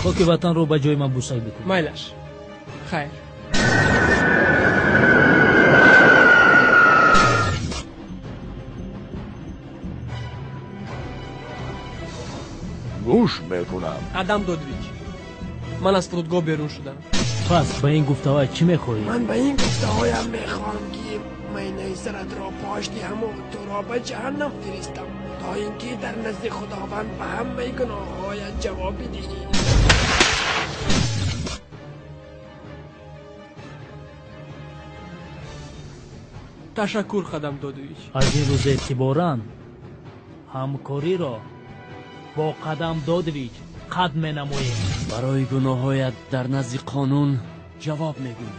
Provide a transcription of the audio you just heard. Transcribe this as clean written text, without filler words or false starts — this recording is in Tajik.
Хоки ватанро ба ҷои ман бусай бикун. Майлаш. Хайр. Гӯш мекунам. Қадам Додович, ман аз фурудгоҳ берун шудам. Пас ба ин гуфтаҳоят чӣ мехоҳӣ? Ман ба ин гуфтаҳоям мехоҳам, ки майнаи саратро пош диҳаму туро ба ҷаҳаннам фиристам, то ин ки дар назди Худованд ба ҳамаи гуноҳҳоят ҷавоб бидиҳӣ. Ташаккур, Қадам Додович. Аз ин рӯз эътиборан ҳамкориро бо Қадам Додович қатъ менамоем. Барои гуноҳҳоят дар назди қонун ҷавоб мегӯӣ.